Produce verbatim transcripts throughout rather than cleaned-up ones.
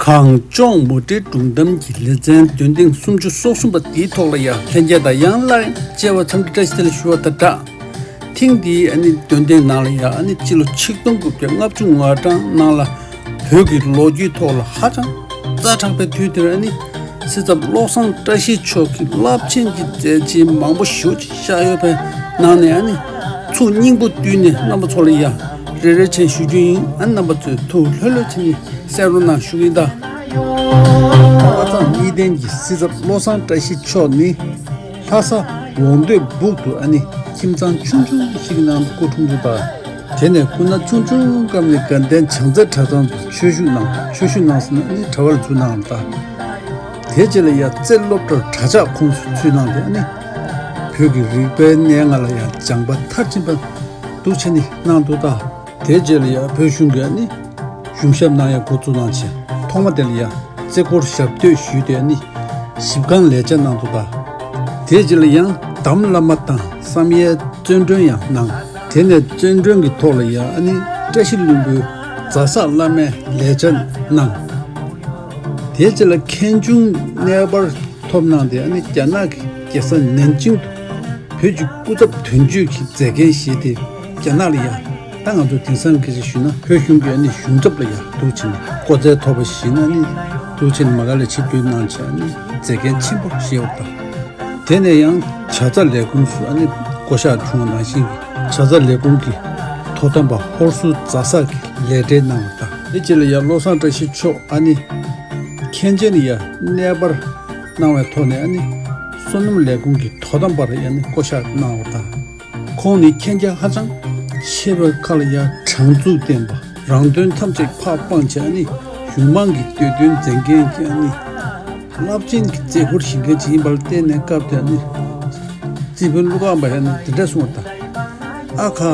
གངས་ལྗོངས་མུ་འབྲེལ་སྒྲུང་གཏམ་གྱི་ལེ་ཚན་འདོན་ཐེངས་སུམ་ཅུ་སོ་གསུམ་པ་འདིའི་ཐོག་ལ་ཡང་ལྷན་རྒྱས་དང་ཡང་སླར་མཇལ་བར་འཚམས་འདྲི་བཀྲ་ཤིས་བདེ་ལེགས་ཞུ་བ་དང་སྦྲགས། ཐེངས་འདིའི་ཨ་ནི་འདོན་ཐེངས་ནང་ལ་ཡང་ཨ་ནི་སྤྱི་ལོ་ཆིག་སྟོང་དགུ་བརྒྱ་ལྔ་བཅུ་ང་གྲངས་ནང་ལ་བོད་ཀྱི་ལོ་རྒྱུས་ཐོག་ལ་ཧ་ཅང་ཛ་དྲག་པའི་དུས་དེར་ཨ་ནི་སྲིད་ཚབ་བློ་བཟང་བཀྲ་ཤིས་མཆོག་གིས་རླབས་ཆེན་གྱི་མཛད་རྗེས་མང་པོ་ཞེ་པོ་ཅིག་བཞག་ཡོད་པའི་ནང་ནས་ཨ་ནི་ཚུར་སྙིང་པོ་བསྡུས་ནས་རྣམ་པ་ཚོ་ལ་ཡང་རེ་རེ་བྱས་ཞུ་རྒྱུ་ཡིན། ཨ་ནི་རྣམ་པ་ཚོས་ཐུགས་ལྷོད་ལྷོད་བྱས་ནས་གསན་རོགས་གནང་ཞུ་གི་ཡིན་ད། ཁ་སང་གཉིས་ལྡན་གྱི་སྲིད་ཚབ་བློ་བཟང་བཀྲ་ཤིས་མཆོག་ནི་ལྷ་ས་འོང་སྟོད་སྦུག་ཏུ་ཨ་ནི་ཁྱིམ་ཚང་ཆུང་ཆུང་ཞིག་གི་ནང་དུ་སྐུ་འཁྲུངས་འདུག་ད། དེ་ནས་སྐུ་ན་ཆུང་ཆུང་སྐབས་ནས་དགའ་ལྡན་བྱང་རྩེ་གྲྭ་ཚང་དུ་ཆོས་ཞུགས་གནང་། ཆོས་ཞུགས་གནང་ཟེར་ན་ཨ་ནི་གྲྭ་པ་ལ་འཛུལ་གནང་ད། དེ་རྗེས་ལ་ཡང་རྩེ་སློབ་གྲྭར་གྲྭ་ཕྱག་ཁོངས་སུ་ཚུད་གནང་སྟེ་ཨ་ནི་བོད་ཀྱི་རིག་པའི་གནས་ལྔ་ལ་ཡང་སྦྱངས་པ་མཐར་ཕྱིན་པ་འདུག་བྱས་ནས་གནང་འདུག་ད། དེ་རྗེས་ལ་ཡང་བོད་གཞུང་གིས་ཨ་ནི་གཞུང་ཞབས་གནང་ཡ་འགོ་བཙུགས་གནང་བྱས། ཐོག་མ་དེ་ལ་ཡང་རྩེ་འཁོར་ཞབས་སྟོད་ཞུས་ཏེ་ཨ་ནི་ཞིབ་ཁང་ལས་བྱ་གནང་འདུག་ད། དེ་རྗེས་ལ་ཡང་དམ་བླ་མ་དང་བསམ་ཡས་བརྩོན་སྒྲོན་ཡང་གནང་། དེ་ནས་བརྩོན་སྒྲོན་གྱི་ཐོག་ལ་ཡང་ཨ་ནི་བཀྲ་ཤིས་ལྷུན་པོའི་ཛ་སག་བླ་མའི་ལས་བྱ་གནང་། དེ་རྗེས་ལ་མཁན་ཆུང་གནས་པར་ཐོབ་གནང་སྟེ་ཨ་ནི་རྒྱ་ནག་གི་རྒྱལ་ས་ནན་ཅིང་དུ་བོད་ཀྱི་སྐུ་ཚབ་དོན་གཅོད་ཀྱི་མཛད་འགན་བཞེས་ཏེ་རྒྱ་ནག་ལ་ཡང་ད་ང་ཚོ་དེང་སང་སྐད་ཆ་ཞུས་ན་བོད་གཞུང་གི་ཨ་ནི་གཞུང་ཚབ་ལ་ཡང་འདུག་བྱས་ནས་བསྐོ་ཚལ་ཐོབ་པ་ཞིག་ན་ཨ་ནི་འདུག་བྱས་ནས་མ་ག་ལ་ཆིབས་བསྒྱུར་གནང་བྱས་ཨ་ནི་མཛད་འགན་ཆེན་པོ་བཞེས་པ་དང་། དེ་ནས་ཡང་བྱ་ཚ་ལས་ཁུངས་སུ་ཨ་ནི་བསྐོ་གཞག་བྱུང་བ་ནང་བཞིན་གྱི་བྱ་ཚ་ལས་ཁུངས་ཀྱི་དོ་དམ་པ་ཧོར་སུལ་ཛ་སག་གི་ལས་བྲེལ་གནང་བ་དང་། དེ་རྗེས་ལ་ཡང་བློ་བཟང་བཀྲ་ཤིས་མཆོག་ཨ་ནི་མཁན་ཆེན་ལ་ཡང་གནས་སྤར་གནང་བའི་ཐོག་ནས་ཨ་ནི་བསོད་ནམས་ལས་ཁུངས་ཀྱི་དོ་དམ་པར་ཨ་ནི་བསྐོ་གཞག་གནང་བ་དང་། ཁོང་ནི་མཁྱེན་རྒྱ་ཧ་ཅང་ཆེ་བའི་ཁ་ལ་ཡང་དྲང་ཚུགས་ལྡན་པ། རང་དོན་ཐམས་ཅད་ཕར་སྤངས་བྱས་ཨ་ནི་གཞུང་མང་གི་བདེ་དོན་མཛད་མཁན་གྱི་ཨ་ནི་རླབས་ཆེན་གྱི་མཛད་ཁུར་བཞེས་མཁན་ཅིག་ཡིན་པ་ལ་བརྟེན་ནས་སྐབས་དེ་ཨ་ནི་རྩིས་དཔོན་ཀླུ་ཁང་པ་ཡང་ནི་འདི་འདྲ་གསུངས་པ་དང་། ཨ་ཁ།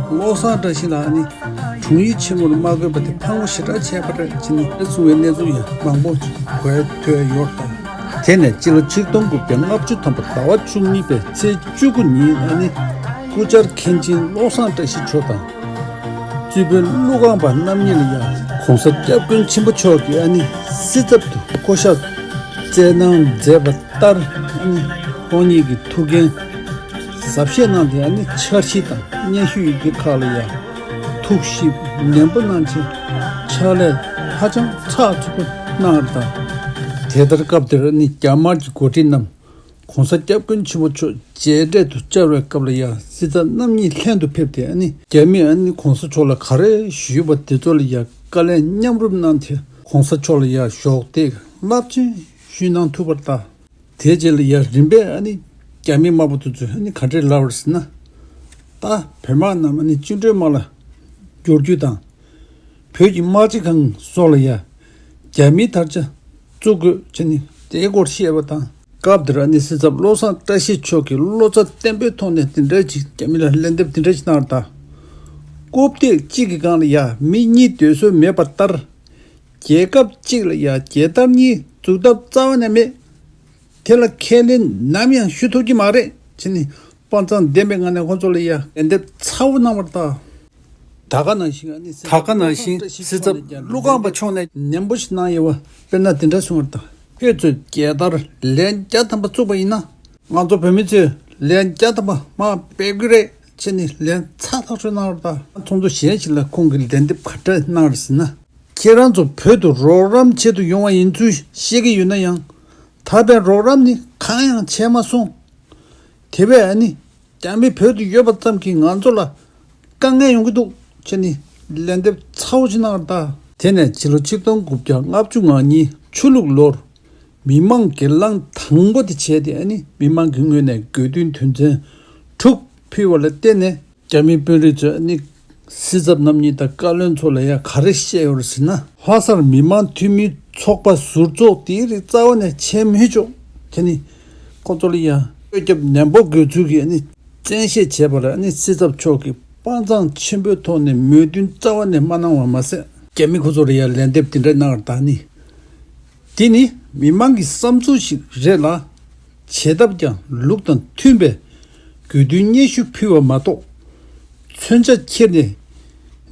བློ་བཟང་བཀྲ་ཤིས་ལགས་ནི་དྲུང་ཡིག་ཆེན་མོར་མ་བསྐོས་པ་དེ་ཕངས་པོ་ཞེ་དྲག་བྱས་པ་རེད་ཅེས་ནི་གསུངས་པའི་གནས་ཚུལ་ཡང་མང་པོ་གོ་ཡ་ཐོས་ཡོད་དང་། དེ་ནས་སྤྱི་ལོ་ཆིག་སྟོང་དགུ་བརྒྱ་ལྔ་བཅུ་ཐམ་པ་ཟླ་བ་བཅུ་གཉིས་པའི་ཚེས་བཅུ་དགུ་ཉིན་ཨ་ནི་སྐུ་བཅར་མཁན་ཆེན་བློ་བཟང་བཀྲ་ཤིས་མཆོག་དང་། རྩིས་དཔོན་ཀླུ་ཁང་པ་རྣམ་གཉིས་ལ་ཡང་གོང་ས་སྐྱབས་མགོན་ཆེན་པོ་མཆོག་གིས་ཨ་ནི་སྲིད་ཚབ་ཏུ་བསྐོ་གཞག་བསྩལ་གནང་མཛད་པ་ལྟར་ཨ་ནི་ཁོང་ཉིད་ཀྱི་ཐུགས་འགན་ཟབ་བཞེས་གནང་སྟེ་ཨ་ནི་འཆར་གཞི་དང་སྙན་ཞུ་ཡི་གེ་ཁག་ལ་ཡང་ཐུགས་ཞིབ་ནན་པོ་གནང་ཆེད་ཕྱག་ལས་ཧ་ཅང་ཚགས་ཚུད་པོ་གནང་བ་དང་། དེ་ལྟར་སྐབས་དེར་ཨ་ནི་རྒྱ་དམར་གྱི་འགོ་ཁྲིད་རྣམས་གོང་ས་སྐྱབས་མགོན་ཆེན་པོ་མཆོག་མཇལ་འཕྲད་དུ་བཅར་བའི་སྐབས་ལ་ཡང་སྲིད་ཚབ་རྣམ་གཉིས་ལྷན་དུ་ཕེབས་ཏེ་ཨ་ནི་རྒྱ་མིས་ཨ་ནི་གོང་ས་མཆོག་ལ་ག་རེ་ཞུས་པ་དེ་ཚོ་ལ་ཡང་བཀའ་ལན་མཉམ་རུབ་གནང་སྟེ་གོང་ས་མཆོག་ལ་ཡང་ཞོགས་འདེགས་རླབས་ཆེན་ཞུས་གནང་ཐུབ་པ་དང་། དེ་རྗེས་ལ་ཡང་རིམ་པས་ཨ་ནི་རྒྱ་མི་དམར་པོ་དེ་ཚོས་ཨ་ནི་ག་འདྲས་ལབ་པ་རེད་ཟེར་ན། ད་བོད་དམག་རྣམས་ཨ་ནི་བཅིངས་འགྲོལ་དམག་ལ་བསྒྱུར་རྒྱུ་དང་། བོད་ཀྱི་དམག་སྤྱི་ཁང་སོགས་ལ་ཡང་རྒྱ་མིའི་དར་ཆ་བཙུགས་དགོས་བྱས་ནས་དེའི་སྐོར་བཤད་པ་དང་། སྐབས་དེར་ཨ་ནི་སྲིད་ཚབ་བློ་བཟང་བཀྲ་ཤིས་མཆོག་གིས་བློ་རྩ་བརྟན་པོའི་ཐོག་ནས་དེ་འདྲ་ཅིག་རྒྱ་མི་ལ་ལན་འདེབས་དེ་འདྲ་ཅིག་གནང་བ་དང་། རྐུབ་སྟེགས་གཅིག་གི་སྒང་ལ་ཡང་མི་གཉིས་སྡོད་སྲོལ་མེད་པ་ལྟར། རྒྱལ་ཁབ་གཅིག་ལ་ཡང་རྒྱལ་དར་གཉིས་འཛུགས་ཐབས་རྩ་བ་ནས་མེད། དེ་ལ་ཁས་ལེན་ནམ་ཡང་ཞུ་ཐུབ་ཀྱི་མ་རེད་ཅེས་ནི་དཔའ་མཛངས་ལྡན་པའི་ངང་ནས་ཁོ་ཚོ་ལ་ཡང་ལན་འདེབས་ཚ་བོ་གནང་བར་ཐག་ད་ག་ནང་བཞིན་ཨ་ནི་ད་ག་ནང་བཞིན་སྲིད་ཚབ་ཀླུ་ཁང་པ་མཆོག་ནས་ནན་པོ་ཞིག་གནང་ཡོད་པ་དཔེར་ན་དེ་འདྲ་གསུངས་པར་ཐག་ཁྱོད་ཚོས་རྒྱལ་དར་ལན་བརྒྱ་ཐམ་པ་བཙུགས་པ་ཡིན་ན་ང་ཚོ་བོད་མི་ཚོས་ལན་བརྒྱ་ཐམ་པ་མར་སྤེལ་གྱི་རེད་ཅེས་ནི་ལན་ཚ་ཐག་ཆོད་གནང་བར་ཐག་ཚོགས་འདུ་གཞན་ཞིག་ལ་ཁོང་གིས་ལན་འདེབས་ག་འདྲ་གནང་རེད་ཟེར་ན། ཁྱེད་རང་ཚོ་བོད་དུ་རོགས་རམ་ཆེད་དུ་ཡོང་བ་ཡིན་ཚུལ་བཤད་ཀྱི་ཡོད་ན་ཡང་། ད་ཕན་རོགས་རམ་ནི་གང་ཡང་བྱས་མ་སོང་། དེ་བས་ཨ་ནི་རྒྱ་མི་བོད་དུ་ཡོད་པ་ཙམ་གྱིས་ང་ཚོ་ལ་དཀའ་ངལ་ཡོང་གི་འདུག་ཅེས་ནི་ལན་འདེབས་ཚ་བོ་ཞིག་གནང་བར་གདའ། དེ་ནས་ཕྱི་ལོ་ཆིག་སྟོང་དགུ་བརྒྱ་ལྔ་བཅུ་ང་གཉིས་ཆུ་ལུག་ལོར་མི་མང་སྒེར་ལངས་དང་པོ་དེ་བྱས་ཏེ་ཨ་ནི་མི་མང་གི་ངོས་ནས་དགོས་འདུན་དོན་ཚན་དྲུག་ཕུལ་བ་ལ་བརྟེན་ནས། རྒྱ་མི་དཔོན་རིགས་ཚོས་ནི་སྲིད་ཚབ་རྣམ་གཉིས་དང་བཀའ་བློན་ཚོ་ལ་ཡང་ག་རེ་བཤད་ཡོད་རེད་ཟེར་ན། ལྷ་སར་མི་མང་འཐུས་མིའི་ཚོགས་པ་ཟུར་འཛུགས་དེའི་རིགས་རྩ་བ་ནས་བྱེད་མི་ཆོག་དེ་ནི་ཁོ་ཚོ་ལ་ཡང་བཀོད་ཁྱབ་ནན་པོ་དགོས་ཚུལ་གྱི་ནི་བཙན་ཤེད་བྱས་པ་ལ་ནི་སྲིད་ཚབ་མཆོག་གིས་དཔའ་མཛངས་ཆེན་པོའི་ཐོག་ནས་མོས་མཐུན་རྩ་བ་ནས་མ་གནང་བ་མ་ཟད། རྒྱ་མི་ཁོ་ཚོ་ལ་ཡང་ལན་འདེབས་དེ་འདྲ་གནང་བར་གདའ་ནི། འདི་ནི་མི་མང་གི་བསམ་ཚུལ་ཞིག་རེད་ལ། བྱེད་ཐབས་ཀྱང་ལུགས་དང་མཐུན་པའི་དགོས་འདུན་སྙན་ཞུ་ཕུལ་བ་མ་གཏོགས། མཚོན་ཆ་ཁྱེར་ནས་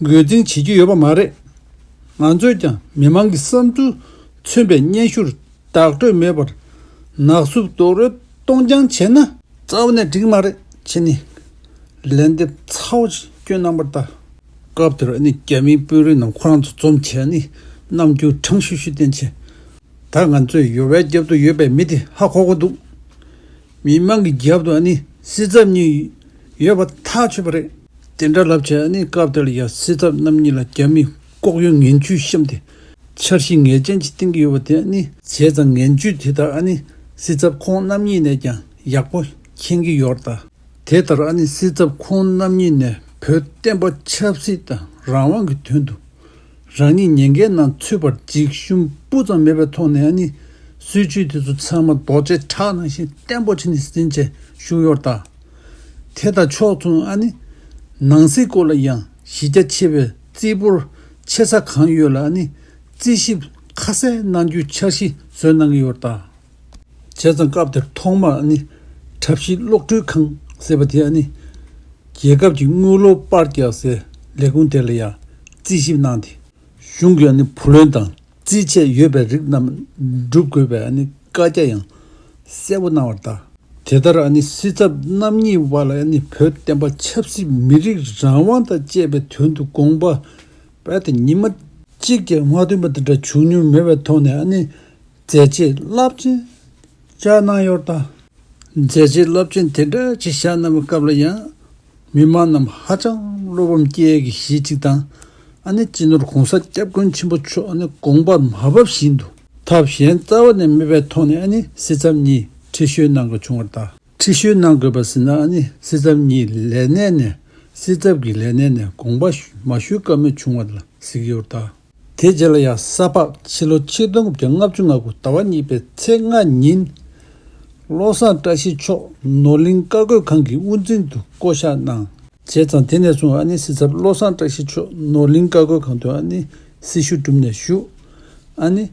འགོས་འཛིང་བྱེད་རྒྱུ་ཡོད་པ་མ་རེད། ང་ཚོས་ཀྱང་མི་མང་གི་བསམ་ཚུལ་མཚོན་པའི་སྙན་ཞུར་བདག་སྤྲོད་མེད་པར་ནག་བསུབ་རྡོག་རོལ་གཏོང་རྐྱང་བྱས་ན། རྩ་བ་ནས་འགྲིག་མ་རེད། ཁྱེད་ནི་ལན་འདེབས་ཚ་བོ་ཞིག་སྐྱོན་གནང་བར་གདའ། སྐབས་དེར་ནི་རྒྱ་མིའི་དཔོན་རིགས་རྣམས་ཁོ་རང་ཚོ་འཛོམས་བྱས་ནི་རྣམ་འགྱུར་དྲང་ཤུར་ཤུར་བསྟན་བྱས། ད་ང་ཚོས་ཡོ་བལ་རྒྱབ་ཏུ་ཡོད་པའི་མི་དེ་ཧ་གོ་གི་འདུག། མི་མང་གི་རྒྱབ་ཏུ་ཨ་ནི་སྲིད་ཚབ་གཉིས་ཡོད་པ་ཐག་ཆོད་པ་རེད། དེ་འདྲ་ལབ་བྱས་ཨ་ནི་སྐབས་དེར་ཡང་སྲིད་ཚབ་རྣམ་གཉིས་ལ་རྒྱ་མིས་ལྐོག་གཡོ་ངན་ཇུས་བཤམས་ཏེ། འཆར་གཞི་ངེས་ཅན་ཅིག་བཏིང་གི་ཡོད་པ་དེ་ཨ་ནི་བྱས་ཙང་ངན་ཇུས་དེ་དག་ཨ་ནི་སྲིད་ཚབ་ཁོང་རྣམ་གཉིས་ནས་ཀྱང་ཡག་པོ་མཁྱེན་གྱི་ཡོད་རེད་ད། དེ་ལྟར་ཨ་ནི་སྲིད་ཚབ་ཁོང་རྣམ་གཉིས་ནས་བོད་བསྟན་པ་ཆབ་སྲིད་དང་རང་དབང་གི་དོན་དུ། རང་ཉིད་ཉེན་ཁའི་ནང་ཚུད་པར་འཇིགས་ཞུམ་སྤུ་ཙམ་མེད་པའི་ཐོག་ནས་ཨ་ནི་སྲིད་ཇུས་དེ་ཚོ་ཚང་མ་རྡོ་རྗེ་བྲག་ནང་བཞིན་བརྟན་པོ་བྱས་ནས་ཟིན་བྱས་བཞུགས་ཡོད་ད། དེ་དང་ཕྱོགས་མཚུངས་ཨ་ནི་ནང་སྲིད་སྐོར་ལ་ཡང་གཞི་རྒྱ་ཆེ་བའི་རྩིས་འབོར་ཆེ་ས་གང་ཡོད་ལ་ཨ་ནི་རྩིས་ཞིབ་ཁ་གསལ་གནང་རྒྱུའི་འཆར་གཞི་བཟོས་གནང་གི་ཡོད་ད། བྱས་ཙང་སྐབས་དེར་ཐོག་མར་ཨ་ནི་གྲྭ་བཞི་གློག་འཕྲུལ་ཁང་ཟེར་བ་དེ་ཨ་ནི་རྒྱལ་ཁབ་ཀྱི་དངུལ་ལོར་པར་རྒྱག་སའི་ལས་ཁུངས་དེ་ལ་ཡང་རྩིས་ཞིབ་གནང་སྟེ། གཞུང་གི་ཨ་ནི་བུ་ལོན་དང་རྩིས་ཆད་ཡོད་པའི་རིགས་རྣམས་སྒྲུབ་དགོས་པའི་ཨ་ནི་བཀའ་རྒྱ་ཡང་གསལ་པོ་གནང་བར་གདའ། དེ་ལྟར་ཨ་ནི་སྲིད་ཚབ་རྣམ་གཉིས་བར་ལ་ཨ་ནི་བོད་བསྟན་པ་ཆབ་སྲིད་མི་རིགས་རང་དབང་དང་བཅས་པའི་དོན་དུ་དགོངས་པ་རྦད་དེ་ཉི་མ་གཅིག་ཀྱང་མ་བཏོན་པ་དེ་འདྲ་བྱུང་མྱོང་མེད་པའི་ཐོག་ནས་ཨ་ནི་མཛད་རྗེས་རླབས་ཆེན་བཞག་གནང་ཡོད་ད། མཛད་རྗེས་རླབས་ཆེན་དེ་འདྲ་ཅིག་བཞག་གནང་བའི་སྐབས་ལ་ཡང་། མི་མང་རྣམས་ཧ་ཅང་བློ་ཕམ་སྐྱེ་ཡས་ཀྱི་གཞི་གཅིག་དང་། ཨ་ནི་སྤྱི་ནོར་༸གོང་ས་༸སྐྱབས་མགོན་ཆེན་པོ་མཆོག་ཨ་ནི་དགོངས་པ་མ་བབས་བཞིན་དུ་ཐབས་གཞན་རྩ་བ་ནས་མེད་པའི་ཐོག་ནས་ཨ་ནི་སྲིད་ཚབ་གཉིས་ཁྲི་བཞོན་གནང་དགོས་བྱུང་བར་གདའ། ཁྲི་བཞོན་གནང་དགོས་པ་ཟེར་ན་ཨ་ནི་སྲིད་ཚབ་གཉིས་ལས་གནས་ནས་སྲིད་ཚབ་ཀྱི་ལས་གནས་ནས་དགོངས་པ་མ་ཞུ་ཀ་མེད་བྱུང་བ་ལ་ཟེར་གྱི་ཡོད་རེད་ད། དེ་རྗེས་ལ་ཡང་ས་ཕག་ཕྱི་ལོ་ཆིག་སྟོང་དགུ་བརྒྱ་ལྔ་བཅུ་ང་དགུ་ཟླ་བ་གཉིས་པའི་ཚེས་ལྔ་ཉིན། བློ་བཟང་བཀྲ་ཤིས་མཆོག་ནོར་གླིང་བཀའ་བསྒོ་ཁང་གི་དབུ་འཛིན་དུ་བསྐོ་གཞག་གནང་། བྱས་ཙང་དེ་ནས་བཟུང་ཨ་ནི་སྲིད་ཚབ་བློ་བཟང་བཀྲ་ཤིས་མཆོག་ནོར་གླིང་བཀའ་བསྒོ་ཁང་དུ་ཨ་ནི་སྲི་ཞུ་བསྒྲུབས་ནས་བཞུགས། ཨ་ནི་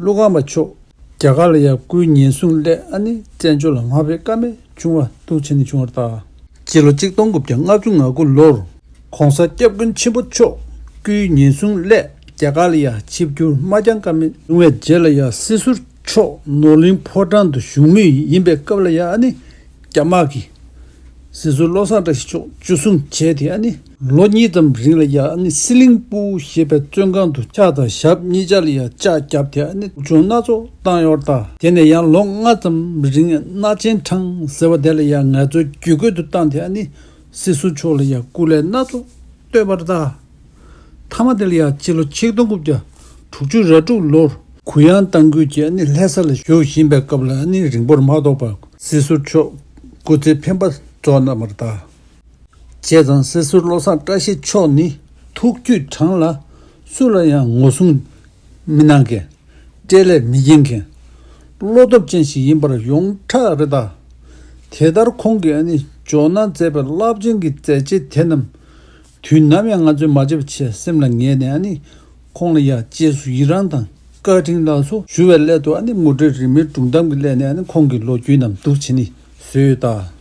ཀླུ་ཁང་པ་མཆོག་རྒྱ་གར་ལ་ཡང་སྐུའི་ཉེན་སྲུང་སླད་ཨ་ནི་བཙན་བྱོལ་ལ་མ་ཕེབས་ཀ་མེད་བྱུང་བ་འདུག་བྱས་ནས་བྱུང་བར་གདའ། སྤྱི་ལོ་ཆིག་སྟོང་དགུ་བརྒྱ་ལྔ་བཅུ་ང་དགུ་ལོར་༸གོང་ས་༸སྐྱབས་མགོན་ཆེན་པོ་མཆོག་སྐུའི་ཉེན་སྲུང་སླད་རྒྱ་གར་ལ་ཡང་ཆིབས་བསྒྱུར་མ་བསྐྱངས་ཀ་མེད་བྱུང་བའི་རྗེས་ལ་ཡང་སྲིད་ཟུར་མཆོག་ནོར་གླིང་ཕོ་བྲང་དུ་བཞུགས་མུས་ཡིན་པའི་སྐབས་ལ་ཡང་ཨ་ནི་རྒྱ་དམག་གིས་སྲིད་ཟུར་བློ་བཟང་བཀྲ་ཤིས་མཆོག་འཇུ་བཟུང་བྱས་ཏེ་ཨ་ནི་ལོ་གཉིས་ཙམ་རིང་ལ་ཡང་ཨ་ནི་སི་ལིང་སྤུ་ཞེས་པའི་བཙོན་ཁང་དུ་ལྕགས་དང་ཞབས་གཉིས་ཆ་ལ་ཡང་ལྕགས་བརྒྱབ་སྟེ་ཨ་ནི་སྡུག་སྦྱོང་སྣ་ཚོགས་བཏང་ཡོད་རེད་ད། དེ་ནས་ཡང་ལོ་ལྔ་ཙམ་རིང་མནར་གཅིན་འཕྲང་ཟེར་བ་དེ་ལ་ཡང་ངལ་རྩོལ་བརྒྱུད་སྐུལ་དུ་བཏང་སྟེ་ཨ་ནི་སྲིད་ཟུར་མཆོག་ལ་ཡང་སྐུ་ལས་སྣ་ཚོགས་བསྟོད་པ་རེད་ད། མཐའ་མ་དེ་ལ་ཡང་སྤྱི་ལོ་ཆིག་སྟོང་དགུ་བརྒྱ་དྲུག་ཅུ་རེ་དྲུག་ལོར་གུ་ཡངས་བཏང་ཁུལ་གྱིས་ཨ་ནི་ལྷ་ས་ལ་བཞུགས་བཞིན་པའི་སྐབས་ལ་ཨ་ནི་རིང་པོར་མ་ཐོགས་པར་སྲིད་ཟུར་མཆོག་སྐུ་ཚེ་འཕེན་པ་རྫོགས་གནང་བ་རེད་ད། བྱས་ཙང་སྲིད་ཟུར་བློ་བཟང་བཀྲ་ཤིས་མཆོག་ནི་ཐུགས་རྒྱུད་དྲང་ལ་སུ་ལ་ཡང་ངོ་སྲུང་མི་གནང་མཁན། སྤྲེལ་ལད་མི་འགེང་མཁན། བློ་སྟོབས་ཅན་ཞིག་ཡིན་པར་ཡོངས་གྲགས་རེད་ད། དེ་ལྟར་ཁོང་གིས་ཨ་ནི་འཇོག་གནང་མཛད་པའི་རླབས་ཆེན་གྱི་མཛད་རྗེས་དེ་རྣམས་དུས་ནམ་ཡང་ང་ཚོས་མ་བརྗེད་པ་བྱས་སེམས་ལ་ངེས་ནས་ཨ་ནི་ཁོང་ལ་ཡང་རྗེས་སུ་ཡི་རང་དང་བཀའ་དྲིན་ལ་སོགས་ཞུ་བའི་སླད་དུ་ཨ་ནི་མུ་འབྲེལ་རིས་མེད་སྒྲུང་གཏམ་གྱི་སླད་ནས་ཨ་ནི་ཁོང་གི་ལོ་རྒྱུས་རྣམས་འདུག་བྱས་ནས་བཟོས་ཡོད་ད།